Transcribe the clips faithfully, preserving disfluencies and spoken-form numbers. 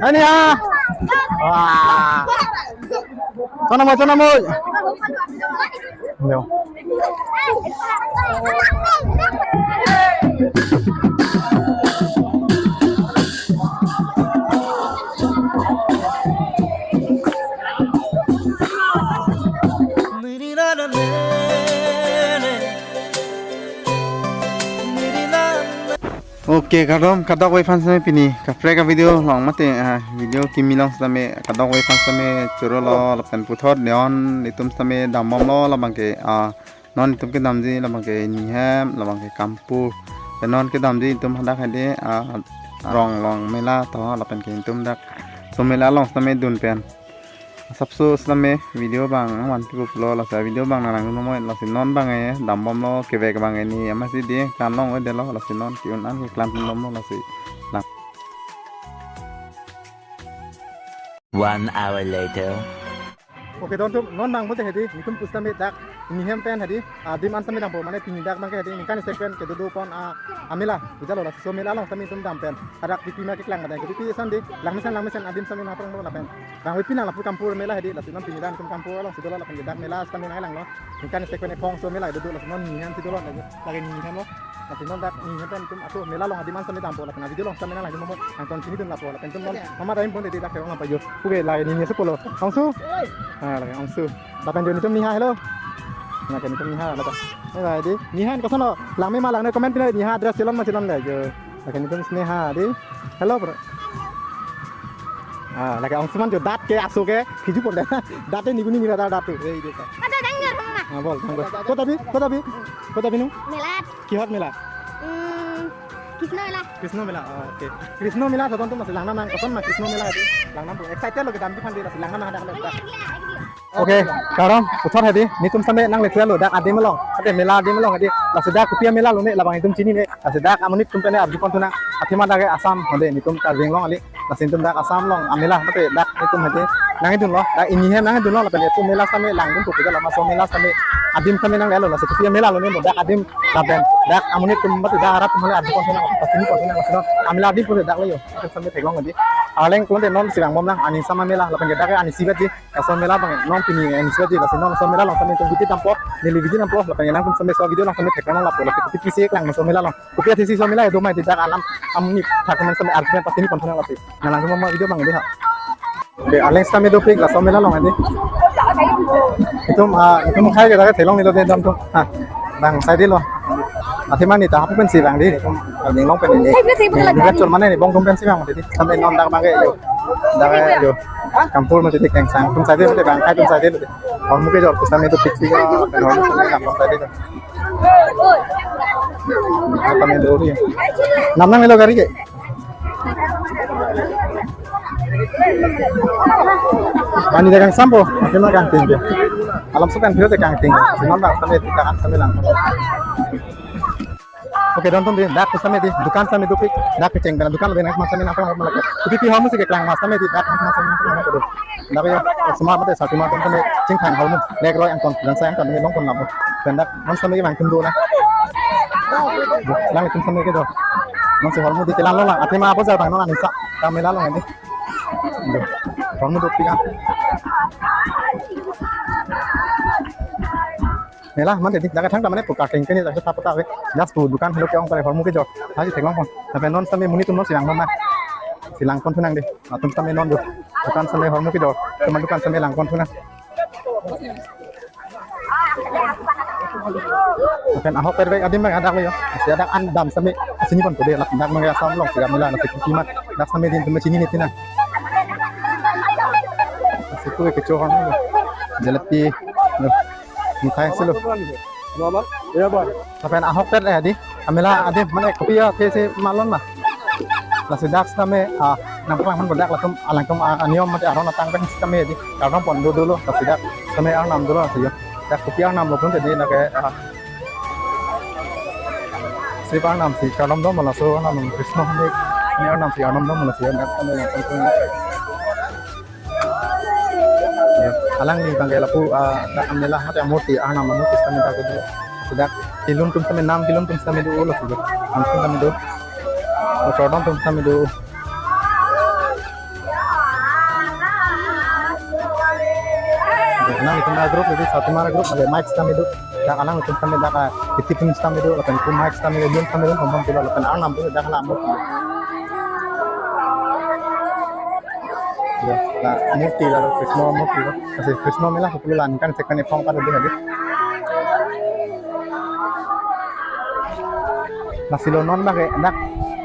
Ani ha. Wah. Chonam oi, chonam oi. Yo. Okay, kardom, kadokave aphan sitame pini kaprek a-video along mate, ah, video kimi along sitame kadokave aphan sitame chorolo lapen puthot non itum sitame dambomlo labangke, ah, non itum kedamji labangke Nihem, labangke Kampur. Pen non kedamji itum hadak hedi, ah, Ronglong mela to lapenke itum dak so mela along sitame dun pen asapso sitame video abang nangvanpipo pulo, lasi video abang nangdun bomnoi, lasi non abang e dambomlo, kevek abang e ni amatsi dei keklang long-edetlo, lasi non ke-un an keklang bomlo, lasi lang. One hour later. Okay, don atum, non abang pulote hedi, netum pusitame dak Nihem pen hedi, adim an sitame dampo, mane pini dak abangke hedi, ningkan isi pen kedo do pon a, amela, pujalo, lasi so mela along sitame itum dam pen hadak pipi ma keklang badan, pipi ason dei, langmesen langmesen adim sitame nangphranglo lapen. Bang wepi nang lapu Kampur mela hedi, lasi non pini dak itum Kampur alongsi dolo lapen dak mela sitame nanglanglo. Ningkan isi pen ephong so mela do do, lasi non Nihem si dolo lagi, lagi Nihem lo. Lasi non dak Nihem pen itum aso mela along adim an sitame dampo lapen video along sitame nanglangdun bomnoi, nangton chinidun lapo lapen itum non mama dam pon dei dak kerong apa jo. Puke lagi Nihem si pulo. Ongsu. Ah, lagi Ongsu. Lapen jo netum Niha, hello. Lake netum Niha, lapen. Eh, bai dei. Niha koson lo? Langme ma langne comment pinang, Niha dress chelon ma chelonle jo. Lake netum Sneha dei. Hello, bro. Ah, lake Ongsu man jo dat ke aso ke kiju pon dei. Dat dei niguni nira dat dat tu. Eh, dei ka. Ada dengar mama. Ah, bol, bol. Kota bi, kota bi. Kota binu? Melat. Kihot mela? Hmm, Krishna mela. Krishna mela. Oh, okay. Krishna mela to don atum masi langnang nang koson ma Krishna mela hedi. Langnang tu excited lo kedamji aphan dei, lasi langnang nang hadak le. Okay, kardom, puthot hedi, netum sitame nangle-etlo dak adim along, dak mela adim along hedi, lasi dak kopi amela lone labang itum chinine, lasi dak amonit atum pen arju pon thu nang, athema dak ke Assam, hode netum Karbi Anglong kali, lasi netum dak Assam along amela, mate dak netum hedi, nangdunlo, dak Nihem nangdunlo, lapen itum mela sitame langdun kopi dak lama so mela sitame adim sitame nanglelo, lasi kopi amela lone dak adim lapen, dak amonit atum mate dak arat atum le arju pon thu nang, pachini pon thu nang, lasi non amela adim pon dak le yo, sitame theklong hedi, arleng pulote non si vangbom nang, aning sama mela, lapen dak ke aning isi baji, Laso mela abang non pini, eh, inisiatif, lasi non laso mela along sitame itum video dampo, neli video dampo, lapen nangtum sitame laso video along sitame theklong lapo, lapen kopi pisi keklang laso mela along. Kopi athesi laso mela do ma hedi dak alam, amonit atum sitame argument pachini pon thu nang lapen. Nanglang mo video abang dei ha. Okay, arleng sitame dopik laso mela along hedi. Itum, ah, itum khai ke dak theklong nilo dei dam tu. Ha. Bang sai dei lo. Athema ne ta hapu pensi bang dei. Ning long pen ne. Ning ning chor mane ne bong tum pensi bang dei. Sitame non dak bang ke yo. Dak ke yo. Kampur mati dei kengsang. Tum sai dei bang khai tum sai dei. Hormu kejor sitame dopik si. Hormu sitame kampung sai dei. Sitame dori. Nam nanglo gari ke. Mane dak kangsampo, athema kangting ke. Alam sukan phiro te kangting. Sinon dak sitame dak sitame lang. Okay, don atum dei, dak sitame dei, dukan sitame dopik, dak kecheng bena dukan bena mas sitame nangphrang malak. Kopi pi hormu si keklang mas sitame dei, dak mas sitame nangphrang malak. Dak ya, semua mate satu mate sitame chingthang hormu, lek roi angkon, dan saya angkon, ini longkon lapo. Pen dak, non sitame bang tum do na. Lang itum sitame kedo. Non si hormu dei kelang lo lang, athema apo ja bang non anisa, kamela lo ini. Do. Hormu dopik ah. Mela mate dei, dak thangta mane pu kacheng keni dak thap ta ve. Just pu dukan helo ke-ong pare hormu kejor. Haji theklong pon. Lapen non sitame monit atum non si vangbom nang. Si lang pon thu nang dei. Atum sitame non do. Dukan sitame hormu kejor. Teman dukan sitame lang pon thu nang. Lapen ahok pervek adim bang dak lo yo. Si dak an dam sitame chini pon ko dei, dak bang Assam along si mela na si kopi ma. Dak sitame dei itum chinine ti nang. Si tu kecho hon. Jalebi. Mithai silo. Lapen ahok pet eh dei. Amela adim mane kopi athesi malon ma. Lasi dak sitame, ah, nangphrang man bodak latum alangtum, ah, aniyom mate aron atang pen sitame dei. Kardom pon do dolo, lasi dak sitame arnam dolo lasi yo. Dak kopi arnam lo pun dei lake, ah. Si arnam si kardom dom laso arnam Krishna hande. Ni arnam si arnam dom laso yo dak sitame nangphrang. Ya, alangli bang ke lapu, ah, dak amela mate amurti, ah, arnam amurti sitame dak do. Ladak kelun atum sitame nam kelun atum sitame do lo sih. Langsung sitame do. Kardom atum sitame do. Satima group, jadi Satima group, ada mic sitame do. Dak alanglitum sitame dak, ah, iti pun sitame do, lapen ku mic sitame do, sitame do, kompon tilo, lapen arnam do, dak alam do. Ya, la murti la Krishna murti la. Lasi Krishna mela kepulan kan sekan epong pada dia. Lasi lo non bang ke dak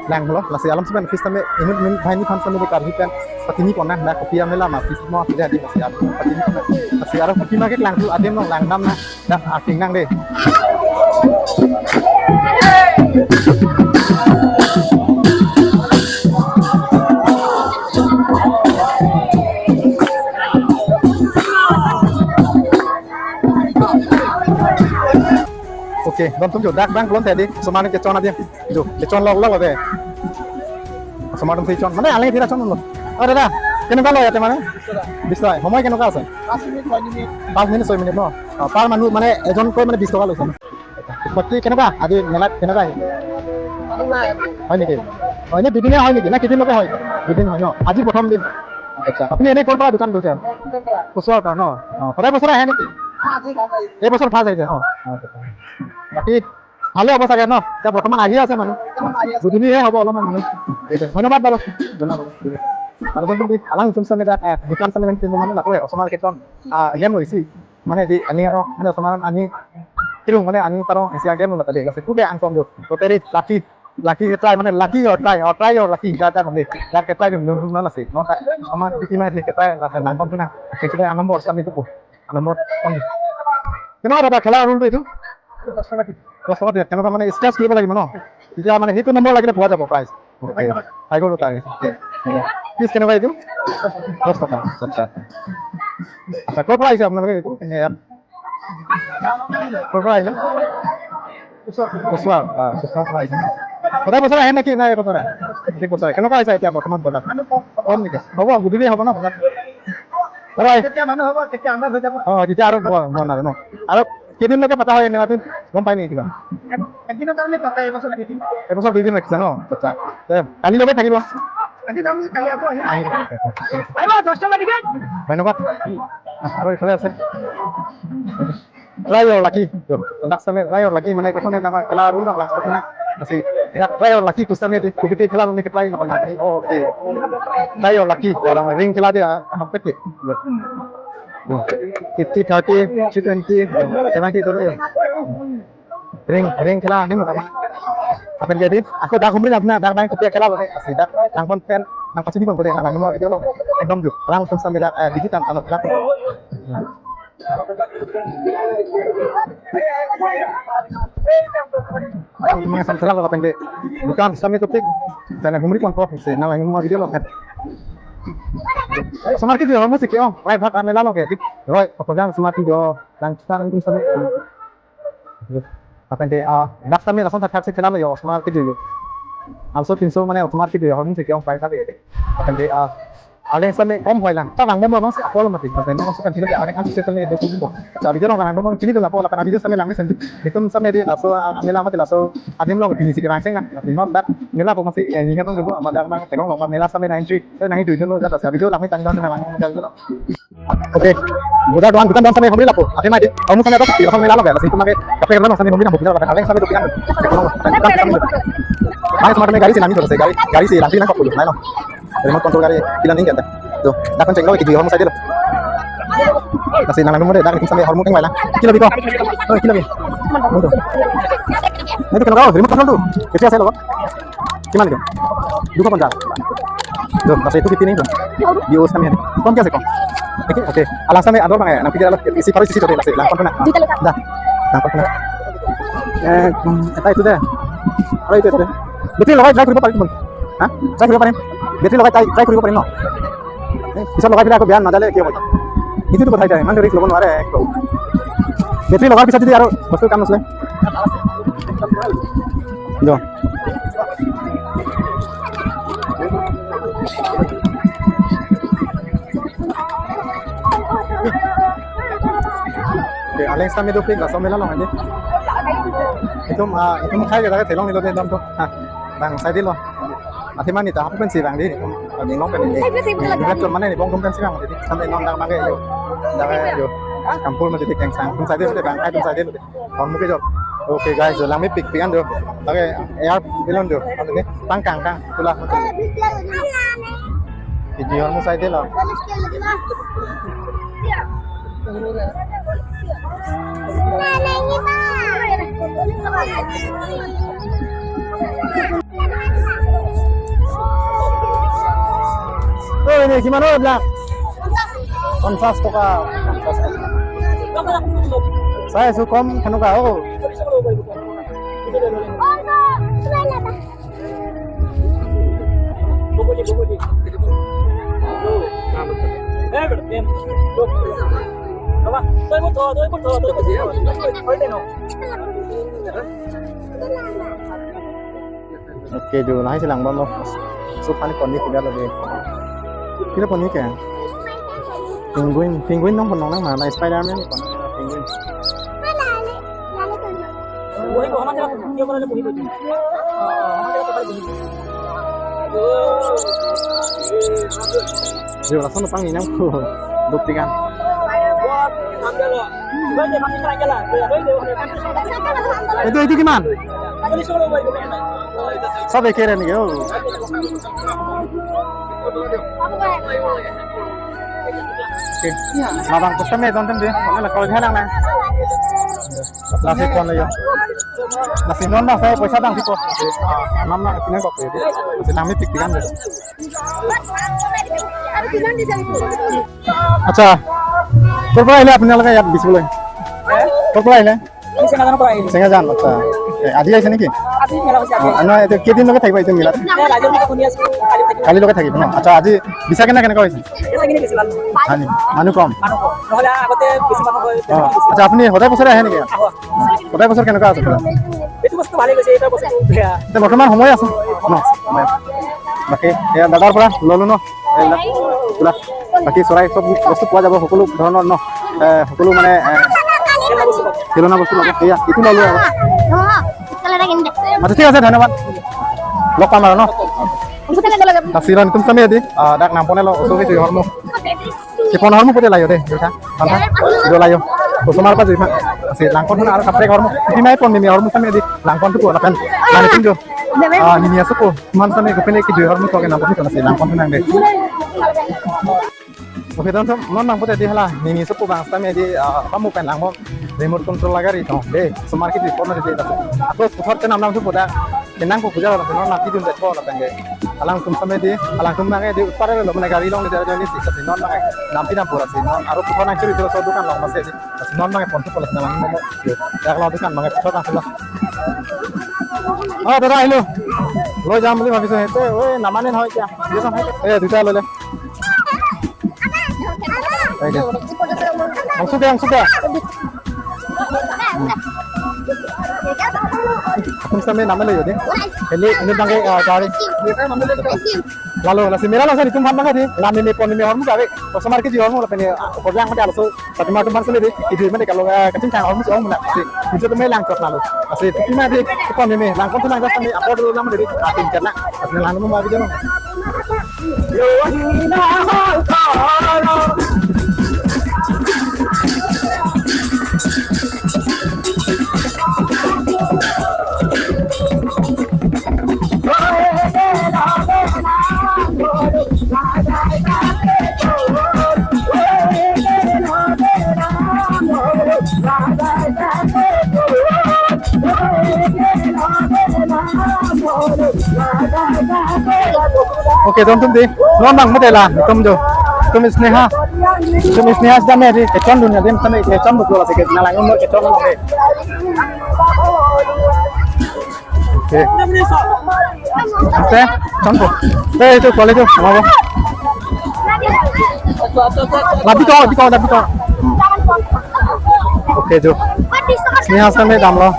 langlo, lasi alam sepen office sitame inut min bhai ni phan sitame karhi pen patini pon nang, dak kopi amela ma office mo tidak di lasi alam patini pon nang. Lasi alam kopi ma ke lang tu adim long langdam nang, dak acting nang de. Oke, don tum jo dak bang klon tadi, osomar kechon adim. Jo, kechon lok lok de. Osomar atum si chon, mane alang thira chon lo. Oh, dada, kenokalo ya temane? Bisai, homoi kenokalo sa? পাঁচ মিনিট, ছয় মিনিট। পাঁচ মিনিট, ছয় মিনিট ন? অ, পাৰ মানুহ মানে এজনকৈ মানে বিশ টকা লৈছে ন? বাকী কেনেকুৱা? আজি মেলাত কেনেকুৱা আহিল? মানুহ নাই আজি। হয় নেকি? অ, এনে দুদিনীয়া হয় নেকি? না কেইদিনলৈকে হয়? দুদিন হয় ন? আজি প্ৰথম দিন। আচ্ছা, আপুনি এনে ক'ৰ পৰা দোকান কৰিছে? কোচুৱাৰ পৰা ন? অ, সদায় বছৰে আহে নেকি? আজি ভাল লাগিছে। এই বছৰ ফাৰ্ষ্ট আহিছে? অ, আচ্ছা। বাকী ভালে হ'ব চাগে ন? এতিয়া বৰ্তমান আহি আছে মানুহ। দুদিনহে হ'ব অলপমান মানুহ। ধন্যবাদ বাৰু। ধন্যবাদ। Alang sum sitame dak, eh, dukhan sitame nang tinggal mana nak, eh, osomar kechon, ah, game lo isi. Mane di ani aro, mane osomar ani, tirung mane ani parong isi game lo tadi. Kasi kuke angkong do. Lottery, lucky, lucky ke try, mane lucky or try, or try or lucky, kata mane. Dak ke try dum dum dum na lasi. No, osomar di ma di ke try, lasi nangkong tu na. Kasi anam bor sitame tu. Anam bor. Kenapa ada khela rule itu? দশ টকা দিয়া, কেনেকুৱা মানে স্ক্ৰেচ কৰিব লাগিব ন? তেতিয়া মানে সেইটো নম্বৰ লাগিলে পোৱা যাব প্ৰাইজ। অ'কে। পাই গ'লো তাই। ফিজ কেনেকুৱা এইটো? দহ টকা। আচ্ছা, আচ্ছা। আচ্ছা, ক'ৰ পৰা আহিছে আপোনালোকে এইটো? এ, ইয়াত। ক'ৰ পৰা আহিলে? কোচুৱাৰ। আ, কোচুৱাৰ পৰা আহিছে। সদায় বছৰে আহে নেকি? নাই, এই বছৰে? প্ৰত্যেক বছৰে। কেনেকুৱা হৈছে এতিয়া বৰ্তমান বজাৰ? কম নেকি? হ'ব, গধূলি হ'ব ন বজাৰ? হ'ব। যেতিয়া মানুহ হ'ব, তেতিয়া আন্দাজ হৈ যাব। অ, তেতিয়া আৰু ব-, মন আৰু ন? আৰু কেইদিনলৈকে পতা হয় এনে, আপুনি গম পায় নেকি কিবা? এক-, একদিনৰ কাৰণে পাতে, এইবছৰ দুদিন। এইবছৰ দুদিন ৰাখিছে ন? আচ্ছা। তে, কালিলৈকে থাকিব? আজি যাম, কালি আকৌ আহিম। আহিব। আহিব, দহ টকা টিকেট। ধন্যবাদ। আৰু এইফালে আছে। Try your lucky. Last time try your lucky, মানে, প্ৰথমে আমাৰ খেলা আৰু না, last time আছে। ইয়াত try your lucky, কুস্তামে দি, কুবিতে খেলা, মানে, try নকৰে। অ, okay. Try your lucky। Orang ring খেলা দিয়া, হাম পেটে। Fifty, thirty, twenty, seventy, ধরে। Ring, ring khela ni mutama. Apen jadi, ako dak humri apna, dak dak kopi khela bole. Asi dak, nangpon pen, nangpachini pon bole, nang mo video lo. Ekdom juk, lang tum sambil dak, eh, digital tano dak. Ang mga samsara lo kapen de. Bukan sami topik. Dana humri pon ko, si nang lang mo video lo kan. Osomar ke video mo si ke ong, live hak ame lalo ke. Roi, apa jang osomar ke video, lang kita nang tum sambil. Lapen te, ah, dak sitame lason thakthak si khela lo yo, osomar ke-o yo. Also pinso mane osomar ke-o yo, hong si ke-ong pai kali. Lapen te, ah, arleng sitame kom hoi lang. Ta lang bom bom si apol mati. Lapen non sukan thilo arleng ansi sitame do tum bo. Sa video lang bom bom chini do lapo lapen video sitame lang sen. Itum sitame di laso, ah, mela mati laso adim lo pini si kerang seng na. Lapen non dak mela po masi, eh, ingat dong bo, ama dak bang tengong lo mela sitame nang entry. Eh, nang itu itu lo dak sa video lang tang dong nang lang. Oke. Bojar doan dukan doan sitame humri lapo. Ate mai di. Kamu sitame tok, kamu sitame lalo ya. Lasi itu make kape kerja sitame humri nang bukina lapen arleng sitame dopik kan. Mai osomar sitame gari si nami terus gari, gari si langpi nangkok dulu. Mai lo. Remote control gari bilang ini kan. Tuh, dak kan cenglo itu kamu saja lo. Lasi nang nang mode dak itu sitame hormu keng mai lang. Kilo biko. Oh, kilo bi. Mundur. Itu kena kau remote control tuh. Kecil saya lo. কিমান দিম? দুশ পঞ্চাশ। Tuh, masih itu fifty nih, Bang. Di us kami ini. Kau kaya sih, kau? Oke, oke. Alas kami ador bang ya. Nanti dia alas isi paru isi coba lasi. Langkon kena. Duita lagi. Dah. Langkon kena. Eh, hmm, eta itu deh. Ada itu itu deh. Betul, lagi try kuri apa itu, Bang? Hah? Try kuri apa nih? Betul, lagi try, try kuri apa nih, no? Eh, bisa lagi bila aku biar nadale kaya apa? Itu tuh kotha itu, emang risk lobo nore, ekdom. Battery logar bisa jadi aro, bostu kam nasle. Jo. Oke, arleng sitame dopik, laso mela long aja. Itum, ah, itum khai ke jaga thelong nilo de dam to. Ah, bang, sai dilo. Athi mani ta hapu pensi bang di. Ning long pen di. Hai, pensi pula. Ini kan cuma nih, bong pen si bang. Jadi sampai non dak bang yo. Dak yo. Kampur mati di kengsang. Tum saide le bang, ai tum saide le. Hormu kejor. Okay guys, jo langmepikpik an jo. Okay, air balloon jo. Ante ni tang kang kang tula. Kejor hormu saide lo. Oh, ini gimana, Bla? Ponsas toka. Saya sukom kenuka, oh. Okay, jo, lahai si langbom lo. So, pani ponni kuda lagi. Kira ponni ke? Penguin, penguin nong pon nang ma, na Spider-Man pon, penguin. Jo, langsung nang pang ni nang ku. Duk tigan. Itu, itu gimana? Sabe keren yo. Okay. Mabang pusat me tonton deh. Mana lah kalau jalan lah. Lasi kon yo. Lasi non na saya poisa dang siko. Nam na kini kok yo. Lasi nang mepikpik an deh. আচ্ছা, ক'ৰ পৰা আহিলে আপোনালোকে ইয়াত বিচিবলৈ? ক'ৰ পৰা আহিলে? আমি চেঙাজানৰ পৰা আহিলো। চেঙাজান, আচ্ছা। এ, আজি আহিছে নেকি? আজি মেলা হৈছে, আজি। অ, নহয়, এইটো কেইদিনলৈকে থাকিব এইটো মেলাত? এ, ৰাইজৰ কথা শুনি আছো, কালি থাকিব। কালিলৈকে থাকিব ন? আচ্ছা, আজি বেচা কিনা কেনেকুৱা হৈছে? বেচা কিনি বেছি ভাল নহয়। হয় নেকি? মানুহ কম? মানুহ কম। নহ'লে আগতে বেছি মানুহ হয়, অ, বেছি। আচ্ছা, আপুনি সদায় বছৰে আহে নেকি? আহো। সদায় বছৰ কেনেকুৱা আছে পুৰা? এইটো বস্তু ভালেই গৈছে, এইবাৰ বস্তু বেয়া। এতিয়া বৰ্তমান সময় আছে ন? সময় আছে। বাকী এয়া দাদাৰ পৰা ললো ন? এইবিলাক পুৰা বাকী চৰাই চব বস্তু পোৱা যাব, সকলো ধৰণৰ ন? এ, সকলো মানে, এ, খেলনা বস্তু পাব। খেলনা বস্তু পাব। এয়া, এইটো ললো আৰু। আচ্ছা, ঠিক আছে, ধন্যবাদ। লগ পাম আৰু ন? Lasi ron tum same di, ah, dak nangponlo, oso ke hormu. Kepon hormu pute layo deh, jo tha. Mantha, jo layo. Osomar pa jo tha. Lasi langpon thuna aro kaprek hormu. Pima pon ni hormu same di langpon thupo lapen. Mane tin jo. Ah, nini asopo. Man same ko pene kejui hormu toke nangpon thuna si langpon thunang deh. Okay, don som, non nangpute di hala. Nini asopo bang same di, ah, pamu pen langpon. Remote control lagari to. Deh, osomar kejui pon deh. Ako puthot ke nam nangthupo dak. Kenang ko puja lapen non nangpidun det ko lapen deh. Alangtum same di, alangtum nang di, upar lo mane gari along le jalan ni si, tapi non nang nampi nang pura si, non aro puthot nangchiri dolo so dukan along masi di. Lasi non nang pon thupo lasi nang mo. Dak lo dukan nang puthot nang sila. Oh, dada, hello. Loi jam bili mabisa hete, oi, namane hoi kya? Ye sam hai. Eh, duita loi le. Hai de. Langsung ke, langsung ke. Tum same namelo yo deh. Ini, ini bangke, ah, cari. Lalo, lasi mera langsung itum ham bangke di. Nami me pon me hormu gabe. Osomar kejui hormu lapen, ah, korjang mati alaso. Tapi ma tum same di. Itu mati kalau, ah, kacing kang hormu si hormu na. Si, itu tuh me langkot lalo. Lasi, tapi ma di, pon me, langkot tuh langkot same, apa dulu nama di. Atin kena. Lasi langkot mau video. Okay, don tum di. Non bang mate la, tum jo. Tum Sneha. Tum Sneha sida me di, kechon dunia dem same kechon betul lasi ke, nalang umur kechon lasi. Okay. Ante, chonpo. Eh, itu kuali itu, mau apa? Labi to, labi to, labi to. Okay, jo. Sneha same damlo.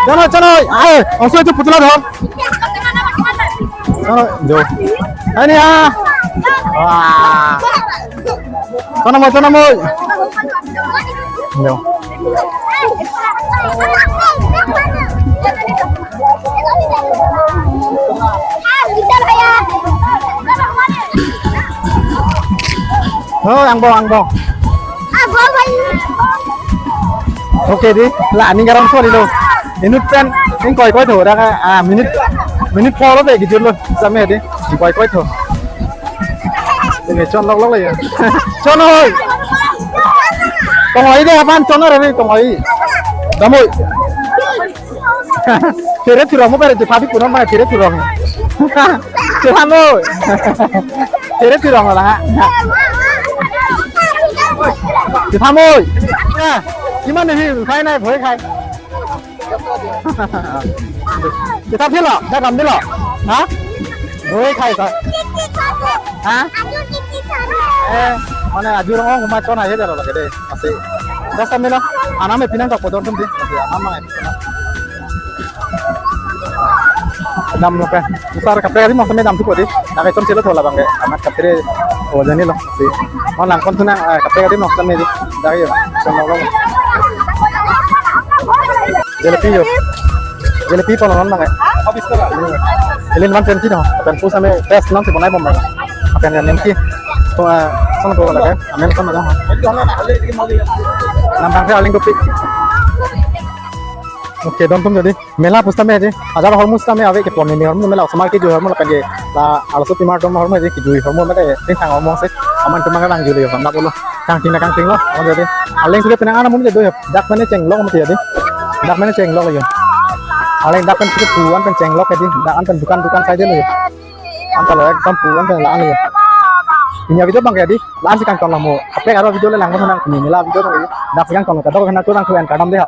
Chalo, chalo. Eh, oso itu putla dhon. Chalo, jo. Ani ah. Wah. Chalo mo, chalo mo. Jo. Oh, angbong, angbong. Angbong, bhai. Okay, dei. La, aning karam soli lo. Inut pen, ingkoi koi tho, dak, ah, minute, minute four lo dei, gijur lo, same dei. Ingkoi koi tho. Ini chon lok lok lo ya. Chon oi. Tong oi dei, aphan chon oi, tong oi. Damoi. There thurong mo pare, chepha bi punon ma there thurong. Chepha mo. There thurong la. Chepha mo. Ya, kiman ni khai nai bhoi khai. Chepha philo, da kam dilo. Ha? Bhoi khai sa. Ha? Eh, mane ajur ong ma chon ahe dalo lage dei. Asi. Dasam mela. Anam e pinang ka podon tum dei. Asi, anam mang e. Dam lo ke. Sar kaprek adim mosam dam thupo dei. Nake chom chelo thola bang ke. Amat kaprek o jani lo. Si. Mon langkon thunang, eh, kaprek adim mosam dei. Dari yo. Chom lo. Jalebi yo. Jalebi pon non bang ke. Ilin one twenty no. Pen pu same test non si bonai bom bang. Pen ya nemki. To, eh, son ko lage. Amen son lage. Nam bang ke aling kopi. Okay, don tum jadi. Mela pusitame aje, ajar ahormu sitame ave kepon ni ahormu mela osomar kejui ahormu lapen ke la arloso timar atum ahormu aje kejui ahormu mate tingthang ahormu si aman atum abang kevang juli ahormu pulo kangting na kangting lo ahormu aje aleng sudah penang ana mum aje do ya dak mane chenglok mati aje dak mane chenglok aje aleng dak pen sudah puan pen chenglok aje dak an pen dukan dukan sai dei lo ya anta lo ekdom puan pen la an lo ya ini video abang ke aje la an si kangtong lo mo kaprek aro video le lang mo nang ini mela video abang ke dak si kangtong lo kadok kena kurang kuan kadam dei ha.